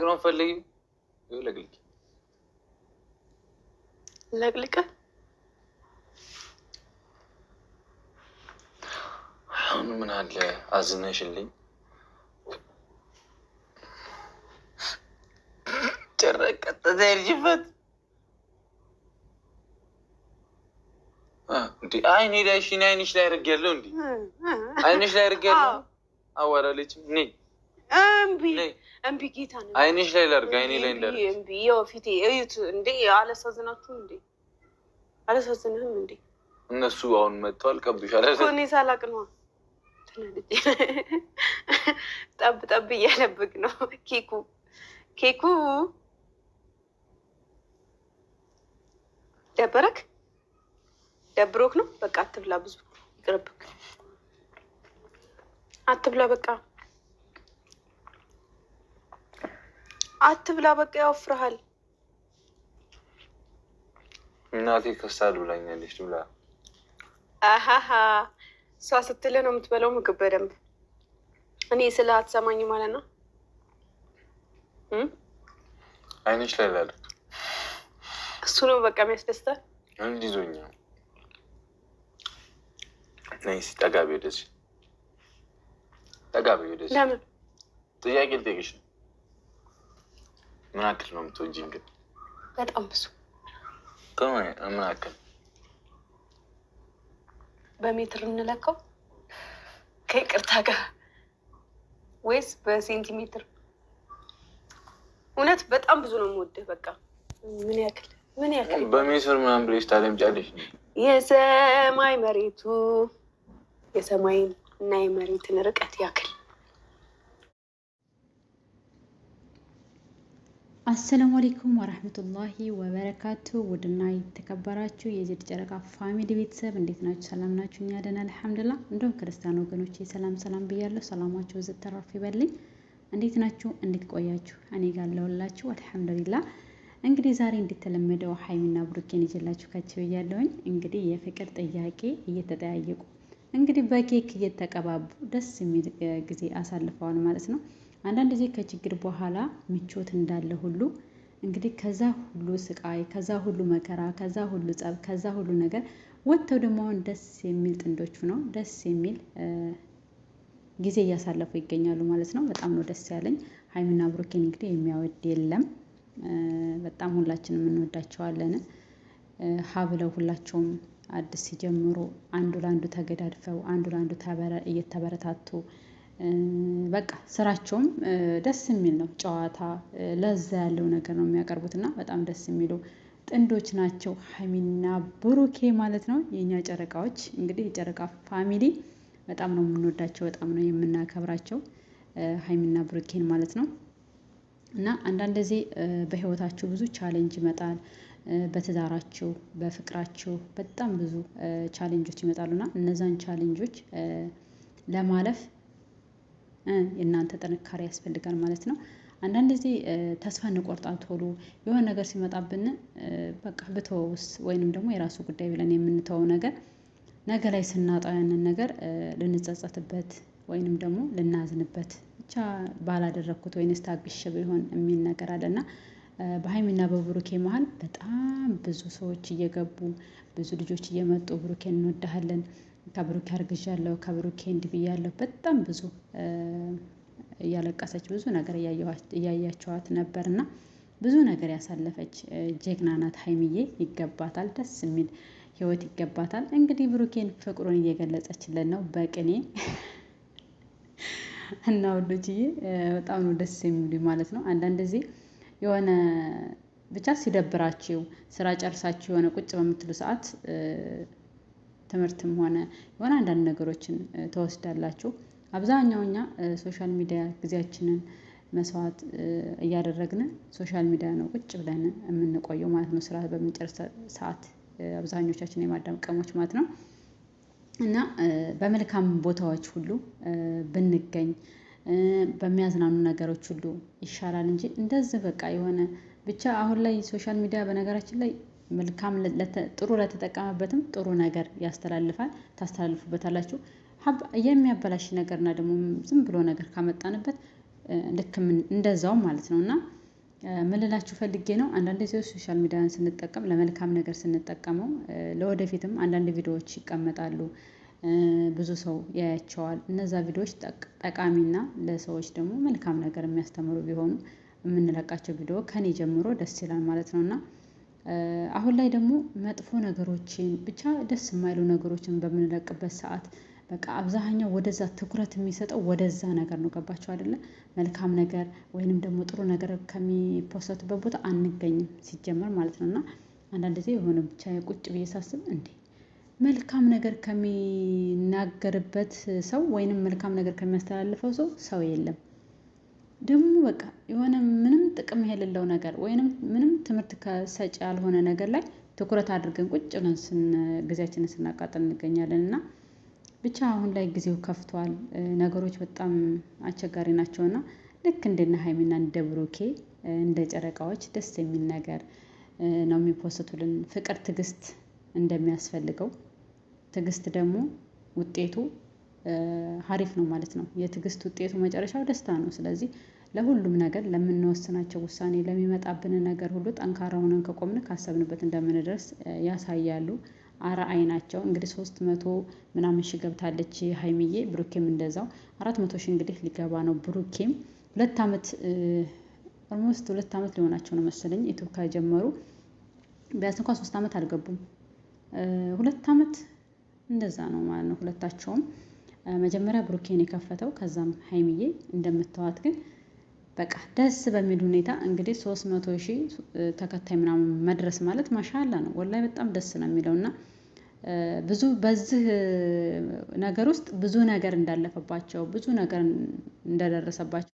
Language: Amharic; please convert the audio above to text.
ነው ፈልጊው ለቅልቅ ለቅልቅ። አሁን ምን አለ አዝነሽልኝ ጭራሽ ቀጥታ ሄድሽበት። እንዴ አይኔ ላይ እሺ፣ እኔ አይንሽ ላይ አድርጌያለሁ። እንዴ አይንሽ ላይ አድርጌያለሁ። አዋላለችም። ነይ። እምቢ እምቢ፣ ጌታ ነው። አይንሽ ላይ ላድርግ። አይኔ ላይ እንዳደርግ እምቢ። ያው ፊቴ እዩት እንዴ! አላሳዝናችሁም እንዴ? አላሳዝንህም እንዴ? እነሱ አሁን መጥተዋል። ቀብሻል። እኮ እኔ ሳላቅ ነዋ። ተናድጄ ጠብ ጠብ እያለብክ ነው። ኬኩ ኬኩ ደበረክ? ደብሮክ ነው? በቃ አትብላ፣ ብዙ ይቅርብክ። አትብላ፣ በቃ አትብላ፣ በቃ ያወፍርሃል። እናቴ ከሳል ብላኛለች። ብላ። አሀሀ፣ እሷ ስትልህ ነው የምትበላው ምግብ በደንብ። እኔ ስለ አትሰማኝ ማለት ነው። አይንሽ ላይ ላድርግ። እሱ ነው በቃ የሚያስደስታል። እንዲህ ይዞኛል። ነይ እስኪ ጠጋ በይ ወደዚህ፣ ጠጋ በይ ወደዚህ። ለምን? ጥያቄ ልጠይቅሽ ነው። ምን ያክል ነው የምትወጂኝ ግን? በጣም ብዙ። ምን ያክል? በሜትር እንለካው ከይቅርታ ጋር ወይስ በሴንቲሜትር? እውነት በጣም ብዙ ነው የምወድህ። በቃ ምን ያክል ምን ያክል? በሜትር ምናምን ብለሽ ታደምጫለሽ። የሰማይ መሬቱ የሰማይን እና የመሬትን ርቀት ያክል። አሰላሙ አለይኩም ወራህመቱላሂ ወበረካቱ። ውድና የተከበራችሁ የዜድ ጨረቃ family ቤተሰብ እንዴት ናችሁ? ሰላም ናችሁ? እኛ ደህና አልሐምዱሊላህ። እንዲሁም ክርስቲያን ወገኖቼ ሰላም ሰላም ብያለሁ። ሰላማችሁ ብዝት ተራፍ ይበልኝ። እንዴት ናችሁ? እንዴት ቆያችሁ? እኔ ጋር አለሁላችሁ አልሐምዱሊላህ። እንግዲህ ዛሬ እንደተለመደው ሀይሚና ብሩኬን ይዤላችሁ ከች ብያለሁኝ። እንግዲህ የፍቅር ጥያቄ እየተጠያየቁ እንግዲህ በኬክ እየተቀባቡ ደስ የሚል ጊዜ አሳልፈዋል ማለት ነው። አንዳንድ ጊዜ ከችግር በኋላ ምቾት እንዳለ ሁሉ እንግዲህ ከዛ ሁሉ ስቃይ፣ ከዛ ሁሉ መከራ፣ ከዛ ሁሉ ጸብ፣ ከዛ ሁሉ ነገር ወጥተው ደግሞ አሁን ደስ የሚል ጥንዶች ነው ደስ የሚል ጊዜ እያሳለፉ ይገኛሉ ማለት ነው። በጣም ነው ደስ ያለኝ። ሀይሚና ብሩኬን እንግዲህ የሚያወድ የለም። በጣም ሁላችንም እንወዳቸዋለን። ሀ ብለው ሁላቸውም አዲስ ሲጀምሩ አንዱ ለአንዱ ተገዳድፈው አንዱ ለአንዱ እየተበረታቱ በቃ ስራቸውም ደስ የሚል ነው። ጨዋታ ለዛ ያለው ነገር ነው የሚያቀርቡት እና በጣም ደስ የሚሉ ጥንዶች ናቸው ሀይሚና ብሩኬ ማለት ነው። የእኛ ጨረቃዎች እንግዲህ የጨረቃ family በጣም ነው የምንወዳቸው፣ በጣም ነው የምናከብራቸው ሀይሚና ብሩኬን ማለት ነው። እና አንዳንድ ጊዜ በህይወታችሁ ብዙ challenge ይመጣል። በትዳራችሁ በፍቅራችሁ በጣም ብዙ challenge ኦች ይመጣሉ እና እነዛን challenge ኦች ለማለፍ የእናንተ ጥንካሬ ያስፈልጋል ማለት ነው። አንዳንድ ጊዜ ተስፋ እንቆርጣለን ቶሎ የሆነ ነገር ሲመጣብን በቃ ብተወውስ ወይንም ደግሞ የራሱ ጉዳይ ብለን የምንተወው ነገር ነገ ላይ ስናጣው ያንን ነገር ልንጸጸትበት ወይንም ደግሞ ልናዝንበት ብቻ ባላደረግኩት ወይንስ ታግሼ ቢሆን የሚል ነገር አለና በሀይሚና በብሩኬ መሀል በጣም ብዙ ሰዎች እየገቡ ብዙ ልጆች እየመጡ ብሩኬን እንወድሃለን፣ ከብሩኬ አርግዣለሁ፣ ከብሩኬ እንዲህ ብያለሁ፣ በጣም ብዙ እያለቀሰች ብዙ ነገር እያያቸዋት ነበርና ብዙ ነገር ያሳለፈች ጀግና ናት ሀይሚዬ። ይገባታል፣ ደስ የሚል ህይወት ይገባታል። እንግዲህ ብሩኬን ፍቅሩን እየገለጸችልን ነው በቅኔ እና ውዶችዬ በጣም ነው ደስ የሚሉ ማለት ነው። አንዳንድ ጊዜ የሆነ ብቻ ሲደብራችሁ ስራ ጨርሳችሁ የሆነ ቁጭ በምትሉ ሰዓት ትምህርትም ሆነ የሆነ አንዳንድ ነገሮችን ትወስዳላችሁ። አብዛኛው እኛ social media ጊዜያችንን መስዋዕት እያደረግን social media ነው ቁጭ ብለን የምንቆየው ማለት ነው። ስራ በምንጨርስ ሰዓት አብዛኞቻችን የማዳም ቅመሞች ማለት ነው። እና በመልካም ቦታዎች ሁሉ ብንገኝ በሚያዝናኑ ነገሮች ሁሉ ይሻላል እንጂ እንደዚህ በቃ የሆነ ብቻ አሁን ላይ social media በነገራችን ላይ መልካም ጥሩ ለተጠቀመበትም ጥሩ ነገር ያስተላልፋል፣ ታስተላልፉበታላችሁ። የሚያበላሽ ነገርና ደግሞ ዝም ብሎ ነገር ካመጣንበት ልክ እንደዛው ማለት ነው። እና ምን ልላችሁ ፈልጌ ነው፣ አንዳንድ ጊዜ social media ን ስንጠቀም ለመልካም ነገር ስንጠቀመው ለወደፊትም አንዳንድ ቪዲዮዎች ይቀመጣሉ፣ ብዙ ሰው ያያቸዋል። እነዛ ቪዲዮዎች ጠቃሚና ለሰዎች ደግሞ መልካም ነገር የሚያስተምሩ ቢሆኑ የምንለቃቸው ቪዲዮ ከኔ ጀምሮ ደስ ይላል ማለት ነው። እና አሁን ላይ ደግሞ መጥፎ ነገሮችን ብቻ ደስ የማይሉ ነገሮችን በምንለቅበት ሰዓት በቃ አብዛኛው ወደዛ ትኩረት የሚሰጠው ወደዛ ነገር ነው። ገባችሁ አይደለ? መልካም ነገር ወይንም ደግሞ ጥሩ ነገር ከሚፖሰትበት ቦታ አንገኝም ሲጀመር ማለት ነው። እና አንዳንድ ጊዜ የሆነ ብቻ ቁጭ ብዬ ሳስብ እንዴ መልካም ነገር ከሚናገርበት ሰው ወይንም መልካም ነገር ከሚያስተላልፈው ሰው ሰው የለም። ደግሞ በቃ የሆነ ምንም ጥቅም የሌለው ነገር ወይንም ምንም ትምህርት ከሰጪ ያልሆነ ነገር ላይ ትኩረት አድርገን ቁጭ ብለን ጊዜያችንን ስናቃጥል እንገኛለን። እና ብቻ አሁን ላይ ጊዜው ከፍቷል። ነገሮች በጣም አስቸጋሪ ናቸው። እና ልክ እንደነ ሀይሚና እንደ ብሩኬ እንደ ጨረቃዎች ደስ የሚል ነገር ነው የሚፖስቱልን። ፍቅር ትዕግስት እንደሚያስፈልገው ትዕግስት ደግሞ ውጤቱ ሀሪፍ ነው ማለት ነው። የትዕግስት ውጤቱ መጨረሻው ደስታ ነው። ስለዚህ ለሁሉም ነገር ለምንወስናቸው ውሳኔ ለሚመጣብን ነገር ሁሉ ጠንካራ ሆነን ከቆምን ካሰብንበት እንደምንደርስ ያሳያሉ። አርአያ ናቸው። እንግዲህ 300 ምናምን ሺህ ገብታለች ሀይሚዬ፣ ብሩኬም እንደዛው 400 ሺህ እንግዲህ ሊገባ ነው። ብሩኬም 2 አመት፣ almost 2 አመት ሊሆናቸው ነው መሰለኝ YouTube ከጀመሩ። ቢያንስ እንኳን 3 አመት አልገቡም፣ 2 አመት እንደዛ ነው ማለት ነው። ሁለታቸውም መጀመሪያ ብሩኬን የከፈተው ከዛም ሀይሚዬ እንደምታዋት ግን በቃ ደስ በሚል ሁኔታ እንግዲህ 300,000 ተከታይ ምናምን መድረስ ማለት ማሻላ ነው። ወላሂ በጣም ደስ ነው የሚለው። እና ብዙ በዚህ ነገር ውስጥ ብዙ ነገር እንዳለፈባቸው፣ ብዙ ነገር እንደደረሰባቸው